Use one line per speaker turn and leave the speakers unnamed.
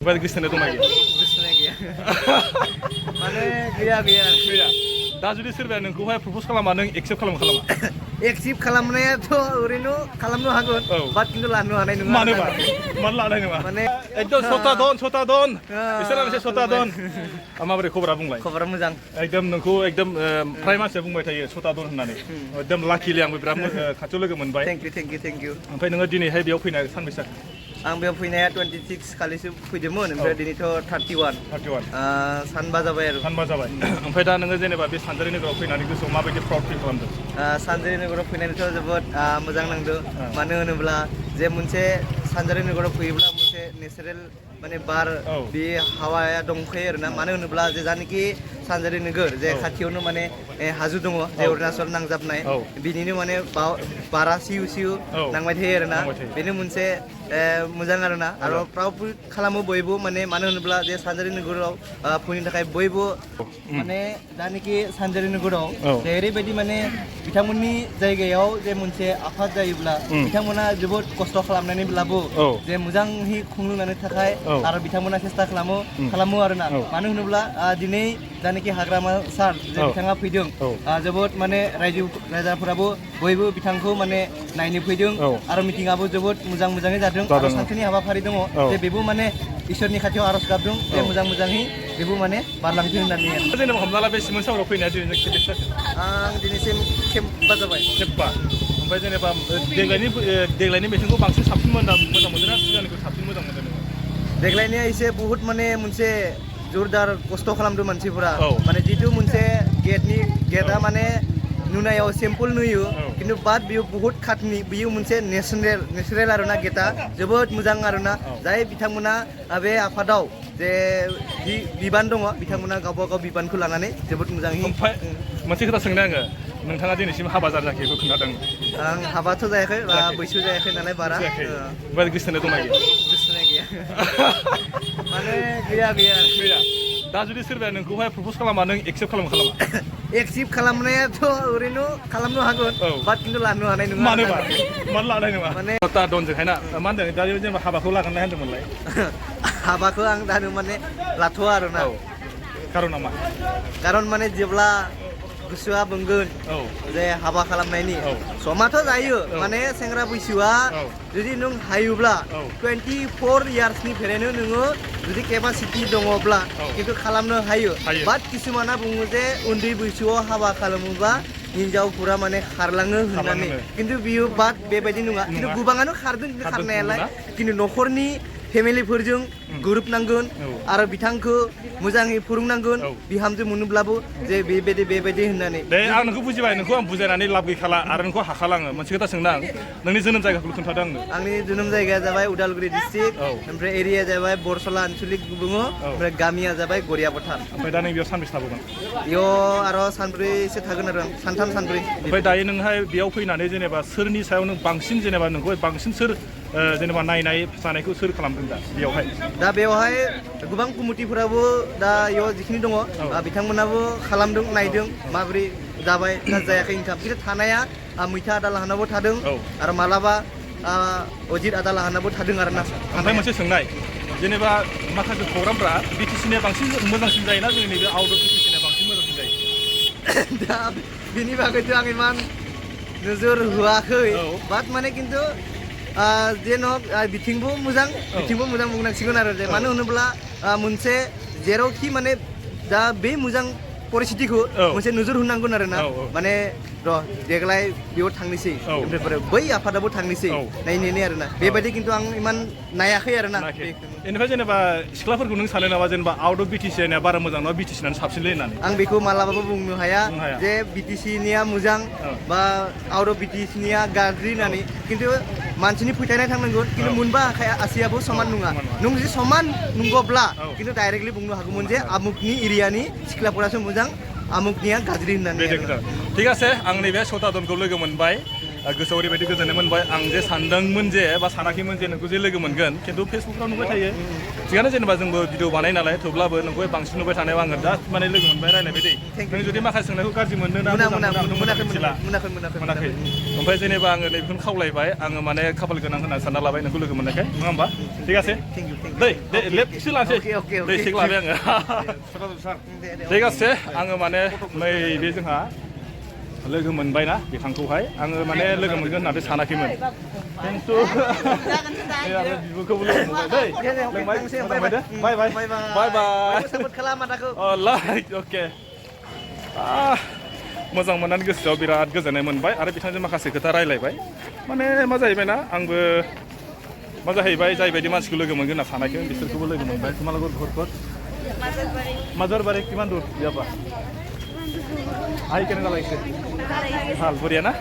Obat Kristen itu lagi.
Kristen gaya. Mana gaya.
Iya. Da जुदि सोरबाया नोंखौहाय प्रप'ज खालामा नों एक्सेप्ट खालामा?
एक्सेप्ट खालामनायाथ' ओरैनो खालामनो हागोन बाट खिन्थु लानो हानाय नङा
मानोबा? मानो लानाय नङा?
माने
एकदम सता दन बिसोर मोनसे सता दन माबोरै खबरा बुंलाय?
खबरा मोजां
एकदम नोंखौ एकदम फ्राय मानसिया बुंबाय थायो सता दन होननानै एकदम लाकिलि आंबो बिराद खाथियाव लोगो मोनबाय
थेंक इउ
ओमफ्राय नोङो दिनैहाय बेयाव फैना सानबैसे
आं बेयाव फैनाया 26 खालिसो फैदोंमोन ओमफ्राय दिनैथ' 31 सानबा जाबाय आरो
ओमफ्राय दा नोङो जेनेबा बे सानजारि नोगोराव फैनानै गोसोआव माबायदि प्राउड फिल खालामदों?
सानजारि नोगोराव फैनानैथ' जोबोद मोजां नांदों मानो होनोब्ला जे मोनसे सानजारि नोगोराव फैयोब्ला मोनसे नेचारेल माने बार बे हावाया दंखायो आरोना मानो होनोब्ला जे जानाखि सानजारि नोगोर जे खाथियावनो माने हाजो दङ जे अरुणाचल नांजाबनाय बिनिनो माने बारा सिउ नांबाय थायो आरोना बेनो मोनसे मोजां आरोना आरो प्राउड खालामो बयबो माने मानो होनोब्ला जे सानजारि नोगोराव फैनो थाखाय बयबो माने जानाखि सानजारि नोगोराव जे ओरैबायदि माने बिथांमोननि जायगायाव जे मोनसे आफाद जायोब्ला बिथांमोना जोबोद खस्थ' खालामनानैब्लाबो जे मोजाङै खुंलांनो थाखाय आरो बिथांमोना सेस्था खालामो आरोना मानो होनोब्ला दिनै जानाखि हाग्रामा सार जे बिथाङा फैदों जोबोद माने रायजो राजाफोराबो बयबो बिथांखौ माने नायनो फैदों आरो मिटिंआबो जोबोद मोजाङै जादों आरो सानसेनि हाबाफारि दङ जे बेबो माने इसोरनि खाथियाव आरज गाबदों जे मोजाङै बेबो माने बारलांथों होननानै
जेनेबा हमना ला बे सिमोन सावराव फैनाया दिनै खेबसे जाखो?
आं दिनैसिम खेबबा जाबाय
ओमफ्राय जेनेबा देग्लायनि मेसेंखौ बांसिन साबसिन मोजां मोनदों ना सिगांनिखौ साबसिन मोजां मोनदों नोङो?
देग्लायनिया एसे बुहुत माने मोनसे जोरदार खस्थ' खालामदों मानसिफोरा माने जितु मोनसे गेटआ माने नुनायाव सिम्पोल नुयो खिन्थु बाट बियो बुहुत खाथनि बियो मोनसे नेचारेल आरोना गेटआ जोबोद मोजां आरोना जाय बिथांमोना बे आफादाव जे बिबान दङ बिथांमोना गावबा गाव बिबानखौ लानानै जोबोद मोजाङै
मोनसे खोथा सोंनो आङो नोंथाङा दिनैसिम हाबा जायाखै बेखौ खोन्थादों
आं हाबाथ' जायाखै बैसो जायाखै नालाय बारा
ओमफ्राय गोसोनो दं ना
गैया माने गैया
दा जुदि सोरबाया नोंखौहाय प्रप'ज खालामा नों एक्सेप्ट खालामा?
एक्सेप्ट खालामनायाथ' ओरैनो खालामनो हागोन बाट खिन्थु लानो हानाय नङा
मानोबा? मानो लानाय नङा?
माने
सता दनजोंहाय ना मा होनदों दा जेनेबा हाबाखौ लागोन ना होनदोंमोनलाय?
हाबाखौ आं दानो माने लाथ'वा आरोना
खार'ना मा?
खारन माने जेब्ला गोसोआ बुंगोन जे हाबा खालामनायनि समाथ' जायो माने सेंग्रा बैसोआ जुदि नों हायोब्ला 24 इयार्सनि फेरायनो नोङो जुदि केपासिटि दङब्ला खिन्थु खालामनो हायो बाट किसुमाना बुङो जे उन्दै बैसोआव हाबा खालामोबा हिनजावफोरा माने खारलाङो होननानै खिन्थु बियो बाट बेबायदि नङा खिन्थु गोबाङानो खारदों खारनायालाय खिन्थु न'खरनि फेमिलिफोरजों गोरोबनांगोन आरो बिथांखौ मोजाङै फोरोंनांगोन बिहामजो मोनोब्लाबो जे बेबायदि होननानै
आं नोंखौ बुजिबाय नोंखौ आं बुजायनानै लाब गैखाला आरो नोंखौ हाखालाङो मोनसे खोथा सोंनो आं नोंनि जोनोम जायगाखौ खोन्थादों
आंनि जोनोम जायगाया जाबाय उदालगुरि डिस्ट्रिक्ट ओमफ्राय एरिया जाबाय बरसला आनसलिक बुङो ओमफ्राय गामिया जाबाय गरियापथार
ओमफ्राय दा नों बेयाव सानबेसे थाबोगोन?
बेयाव आरो सानब्रैसो थागोन आरो सानथाम सानब्रै
ओमफ्राय दायो नोंहाय बेयाव फैनानै जेनेबा सोरनि सायाव नों बांसिन जेनेबा नोंखौ बांसिन सोर जेनेबा नायनाय जानायखौ सोर खालामदों
दा बेवहाय गोबां कमिटिफोराबो दा बेयाव जिखिनि दङ बिथांमोनाबो खालामदों नायदों माबोरै जाबाय ना जायाखै इनकाम खिन्थु थानाया मैथा आदा लाहानावबो थादों आरो मालाबा अजित आदा लाहानावबो थादों आरोना
ओमफ्राय मोनसे सोंनाय जेनेबा माखासे प्रग्रामफ्रा बिटिसिनिया बांसिन मोजांसिन जायोना जोंनि नैबे आउट अफ बिटिसिनिया बांसिन मोजांसिन जायो?
दा बिनि बागैथ' आं इमान नोजोर होआखै बाट माने खिन्थु जेन'क बिथिंबो मोजां बुंनांसिगोन आरो जे मानो होनोब्ला मोनसे जेरावखि माने दा बे मोजां परिस्थितिखौ मोनसे नोजोर होनांगोन आरोना माने देग्लाय बेयाव थांनोसै ओमफ्राय बै आफादाबो थांनोसै नायनानै आरोना बेबायदि खिन्थु आं इमान नायाखै आरोना
बेनिफ्राय जेनेबा सिख्लाफोरखौ नों सानो नामा जेनेबा आउट अफ बिटिसिनिया बारा मोजां नङा बिटिसिनानो साबसिनलै होननानै?
आं बेखौ मालाबाबो बुंनो हाया जे बिटिसिनिया मोजां बा आउट अफ बिटिसिनिया गाज्रि होननानै खिन्थु मानसिनि फोथायनाय थांनांगोन खिन्थु मोनबा आसियाबो समान नङा नों जुदि समान नंगौब्ला खिन्थु डाइरेक्टलि बुंनो हागौमोन जे आमुकनि एरियानि सिख्लाफोरासो मोजां आमुकनिया गाज्रि होननानै
ঠিক আছে आं नैबे सता दनखौ लोगो मोनबाय गोसोआव ओरैबायदि गोजोननाय मोनबाय आं जे सानदोंमोन जे बा सानाखैमोन जे नोंखौ जे लोगो मोनगोन खिन्थु फेसबुकफ्राव नुबाय थायो थिगानो जेनेबा जोंबो भिडिअ बानाय नालाय थेवब्लाबो नोंखौ बांसिन नुबाय थानायाव आङो दा माने लोगो मोनबाय रायलायबाय दै नों जुदि माखासे सोंनायखौ गाज्रि मोनदों ना मोनाखै ओमफ्राय जेनेबा आङो नैबेखौनो खावलायबाय आङो माने खाफाल गोनां होनना सानना लाबाय नोंखौ लोगो मोननायखाय नङा होमबा ठीक আছে दै लेफ्टसो लानोसै दै सेक लाबाय आङो ठीक আছে आङो माने नैबे जोंहा लोगो मोनबायना बिथांखौहाय आङो माने लोगो मोनगोन होननानै सानाखैमोन खिन्थु आरो बिब'खौबो लोगो मोनबाय दै लोंबाय बाय बाय बाय बाय लाइक अके मोजां मोननानै गोसोआव बिराद गोजोननाय मोनबाय आरो बिथांजों माखासे खोथा रायलायबाय माने मा जाहैबायना आंबो मा जाहैबाय जायबायदि मानसिखौ लोगो मोनगोन होनना सानाखैमोन बिसोरखौबो लोगो मोनबाय तुम्हालागोर घर माजरबारी किमान दूर यहाँ पर आई केने जालायसे हाल बरिया ना